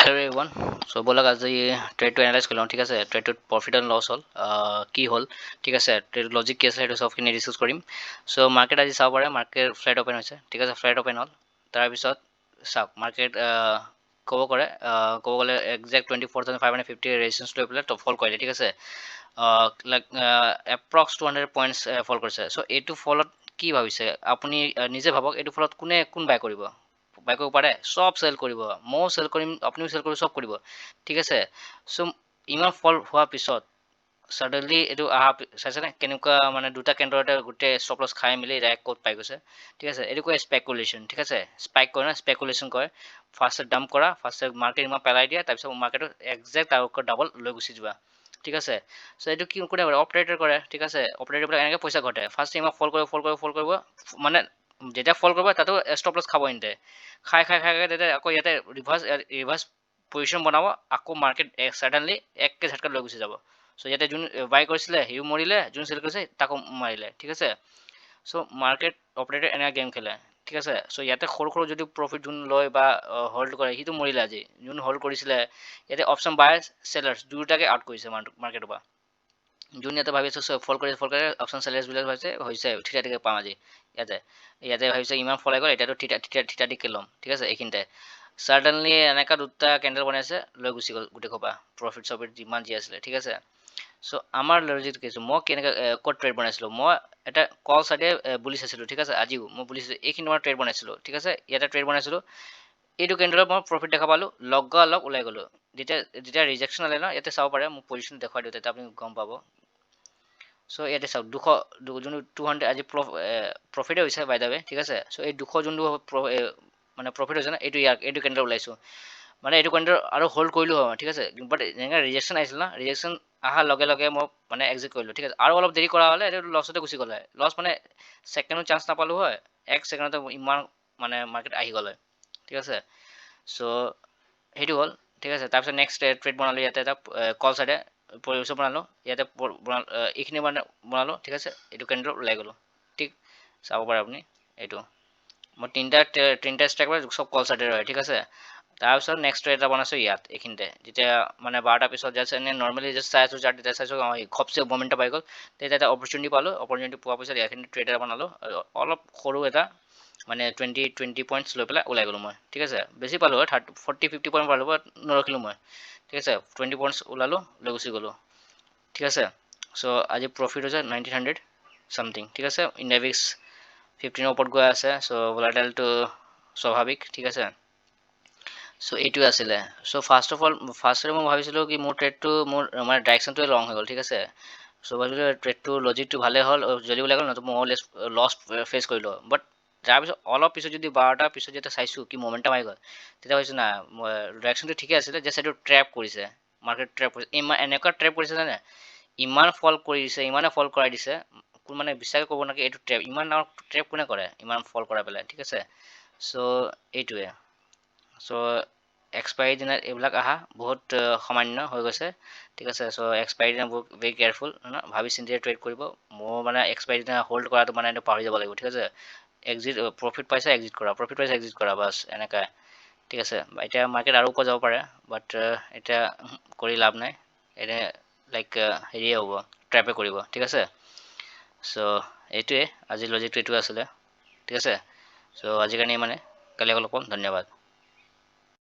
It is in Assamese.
হেল্ল' এভৰিৱান, চ' ব'লক আজি ট্ৰেডটো এনালাইজ কৰি লওঁ, ঠিক আছে। ট্ৰেডটোত প্ৰফিট এণ্ড লছ হ'ল কি হ'ল, ঠিক আছে, ট্ৰেড লজিক কি আছে, সেইটো চবখিনি ডিছকাছ কৰিম। চ' মাৰ্কেট আজি চাব পাৰে, মাৰ্কেট ফ্লেট অ'পেন হৈছে, ঠিক আছে। ফ্লেট অ'পেন হ'ল, তাৰপিছত চাওক মাৰ্কেট ক'ব কৰে ক'ব গ'লে একজেক্ট 24,550 ৰেজিষ্টেঞ্চ লৈ পেলাই ফল কৰিলে, ঠিক আছে। লাইক এপ্ৰক্স 200 পইণ্টছ ফল কৰিছে। চ' এইটো ফলত কি ভাবিছে আপুনি নিজে ভাবক, এইটো ফলত কোনে কোন বাই কৰিব? বাই কৰিব পাৰে, চব চেল কৰিব, ময়ো চেল কৰিম, আপুনিও চেল কৰিব, চব কৰিব, ঠিক আছে। চ' ইমান ফল হোৱাৰ পিছত ছাডেনলি এইটো অহা চাইছেনে কেনেকুৱা, মানে দুটা কেণ্ডেলতে গোটেই ষ্টপ লছ খাই মেলি ডাইৰেক্ট ক'ত পাই গৈছে, ঠিক আছে। এইটো কয় স্পেকুলেশ্যন, ঠিক আছে। স্পাইক কৰে না, স্পেকুলেশ্যন কৰে। ফাৰ্ষ্টে ডাম্প কৰা, ফাৰ্ষ্টে মাৰ্কেট ইমান পেলাই দিয়া, তাৰপিছত মাৰ্কেটত একজেক্ট তাৰ ডাবল লৈ গুচি যোৱা, ঠিক আছে। চ' এইটো কি কোনে কৰে? অপাৰেটৰ কৰে, ঠিক আছে। অপাৰেটৰবিলাক এনেকৈ পইচা ঘটে। ফাৰ্ষ্ট ইমান ফল কৰিব, ফল কৰিব, ফল কৰিব, মানে যেতিয়া ফল কৰিব তাতো ষ্টপ লছ খাব, ইনতে খাই খাই খাই খাই তেতিয়া আকৌ ইয়াতে ৰিভাৰ্ছ পজিশ্যন বনাব, আকৌ মাৰ্কেট ছাডেনলি একে ঝাটকাত লৈ গুচি যাব। চ' ইয়াতে যোন বাই কৰিছিলে সিও মৰিলে, যোন চেল কৰিছে তাকো মাৰিলে, ঠিক আছে। চ' মাৰ্কেট অপাৰেটৰ এনেকুৱা গেম খেলে, ঠিক আছে। চ' ইয়াতে সৰু সৰু যদি প্ৰফিট যোন লয় বা হোল্ড কৰে সিটো মৰিলে। আজি যোন হোল্ড কৰিছিলে ইয়াতে অপশ্যন বায়াৰ্ছ চেলাৰ্ছ দুয়োটাকে আউট কৰিছে মাৰ্কেটৰ পৰা। যোন ইয়াতে ভাবিছে ফল কৰিছে, ফল কৰে, অপশ্যন চেলাৰ্ছবিলাক ভাবিছে হৈছে থিতা থিকে পাম আজি, ইয়াতে ভাবিছে ইমান ফল আহি গ'ল, এতিয়াতো থিতা থিতা থিতা থিকে ল'ম, ঠিক আছে। এইখিনিতে ছাডেনলি এনেকুৱা দুটা কেণ্ডেল বনাইছে, লৈ গুচি গ'ল গোটেই সোপা প্ৰফিট চফিট যিমান যি আছিলে, ঠিক আছে। চ' আমাৰ লজিক কৈছোঁ মই কেনেকৈ ক'ত ট্ৰেড বনাইছিলোঁ, মই এটা কল চাইডে বুলি চাইছিলোঁ, ঠিক আছে। আজিও মই বুলিছিলোঁ এইখিনি মই ট্ৰেড বনাইছিলোঁ, ঠিক আছে। ইয়াতে ট্ৰেড বনাইছিলোঁ, এইটো কেণ্ডেলত মই প্ৰফিট দেখা পালোঁ, লগা লগ ওলাই গ'লোঁ। যেতিয়া ৰিজেকশ্যন আলে ন, ইয়াতে চাব পাৰে, মোৰ পজিশ্যন দেখুৱাই দিওঁ, তেতিয়া আপুনি গম পাব। চ' ইয়াতে চাওক 200 যোনটো 200 আজি প্ৰফিটে হৈছে বাই the ৱে, ঠিক আছে। চ' এই 200 যোনটো মানে প্ৰফিট হৈছে ন, এইটো ইয়াৰ এইটো কেণ্ডেল ওলাইছোঁ, মানে এইটো কেণ্ডেল আৰু হোল্ড কৰিলোঁ হয়, ঠিক আছে। বাট যেনেকৈ ৰিজেকশ্যন আহিছিল ন, ৰিজেকশ্যন অহাৰ লগে লগে মই মানে এক্সিট কৰিলোঁ, ঠিক আছে। আৰু অলপ দেৰি কৰা হ'লে এইটো লছতে গুচি গ'ল হয়, লছ মানে ছেকেণ্ডো চান্স নাপালোঁ হয়, এক ছেকেণ্ডতে ইমান মানে মাৰ্কেট আহি গ'ল হয়, ঠিক আছে। চ' সেইটো হ'ল, ঠিক আছে। তাৰপিছত নেক্সট ট্ৰেড বনালোঁ, ইয়াতে এটা কল চাইডে পৰিৱেশ বনালোঁ, ইয়াতে এইখিনি মানে বনালোঁ, ঠিক আছে। এইটো কেণ্ডেল ওলাই গ'লোঁ, ঠিক চাব পাৰে আপুনি। এইটো মই তিনিটা ষ্ট্ৰাইক চব কল চাইডে হয়, ঠিক আছে। তাৰপিছত নেক্সট এটা বনাইছোঁ ইয়াত এইখিনিতে, যেতিয়া মানে 12টাৰ পিছত জাষ্ট এনেই নৰ্মেলি জাষ্ট চাই আছোঁ চাৰ্ট, তেতিয়া চাইছোঁ অঁ খপচে মমেণ্ট পাই গ'ল, তেতিয়া এটা অপৰচুনিটি পালোঁ। অপৰচুনিটি পোৱাৰ পিছত ইয়াখিনি ট্ৰেড এটা বনালোঁ, অলপ সৰু এটা মানে 20 পইণ্টছ লৈ পেলাই ওলাই গ'লোঁ মই, ঠিক আছে। বেছি পালোঁ হয়, 30 40 50 পইণ্ট পালোঁ, বাট নৰখিলোঁ মই, ঠিক আছে। 20 পইণ্টছ ওলালোঁ, লৈ গুচি গ'লোঁ, ঠিক আছে। চ' আজি প্ৰফিট হৈছে 1900 ছামথিং, ঠিক আছে। ইণ্ডিয়া ভিক্স 15ৰ ওপৰত গৈ আছে, চ' ভলাটাইলটো স্বাভাৱিক, ঠিক আছে। চ' এইটোৱে আছিলে। চ' ফাৰ্ষ্ট অফ অল ফাৰ্ষ্টতে মই ভাবিছিলোঁ কি মোৰ ট্ৰেডটো মোৰ মানে ডাইৰেকশ্যনটোৱে ৰং হৈ গ'ল, ঠিক আছে। চ' ভাবিছিলোঁ ট্ৰেডটো লজিকটো ভালেই হ'ল, জলদি ওলাই গ'ল, নতুন মই লছ ফেচ কৰিলোঁ। বাট তাৰপিছত অলপ পিছত যদি 12টাৰ পিছত যেতিয়া চাইছোঁ কি মমেণ্টাম আহি গ'ল, তেতিয়া ভাবিছোঁ না মই ডাইৰেকশ্যনটো ঠিকে আছিলে, জাষ্ট এইটো ট্ৰেপ কৰিছে, মাৰ্কেট ট্ৰেপ কৰিছে। ইমান এনেকুৱা ট্ৰেপ কৰিছে জানে, ইমান ফল কৰি দিছে, ইমানে ফল কৰাই দিছে, কোন মানে বিশ্বাস কৰিব নাকি এইটো ট্ৰেপ, ইমান ডাঙৰ ট্ৰেপ কোনে কৰে ইমান ফল কৰাই পেলাই, ঠিক আছে। চ' এইটোৱে। চ' এক্সপায়াৰী দিনত এইবিলাক অহা বহুত সামান্য হৈ গৈছে, ঠিক আছে। চ' এক্সপায়াৰী দিনা বহুত ভেৰি কেয়াৰফুল, ভাবি চিন্তিয়ে ট্ৰেড কৰিব। মোৰ মানে এক্সপায়াৰী দিনা হোল্ড কৰাটো মানে এইটো পাহৰি যাব লাগিব, ঠিক আছে। এক্সিট প্ৰফিট পাইছে এক্সিট কৰা, প্ৰফিট পাইছে এক্সিট কৰা, বাছ এনেকুৱাই, ঠিক আছে। এতিয়া মাৰ্কেট আৰু ওপৰ যাব পাৰে, বাট এতিয়া কৰি লাভ নাই, এনে লাইক হেৰিয়ে হ'ব, ট্ৰেপে কৰিব, ঠিক আছে। চ' এইটোৱে আজিৰ লজিকটো এইটোৱে আছিলে, ঠিক আছে। চ' আজিৰ কাৰণে ইমানে, কালি আকৌ লগ পাম, ধন্যবাদ।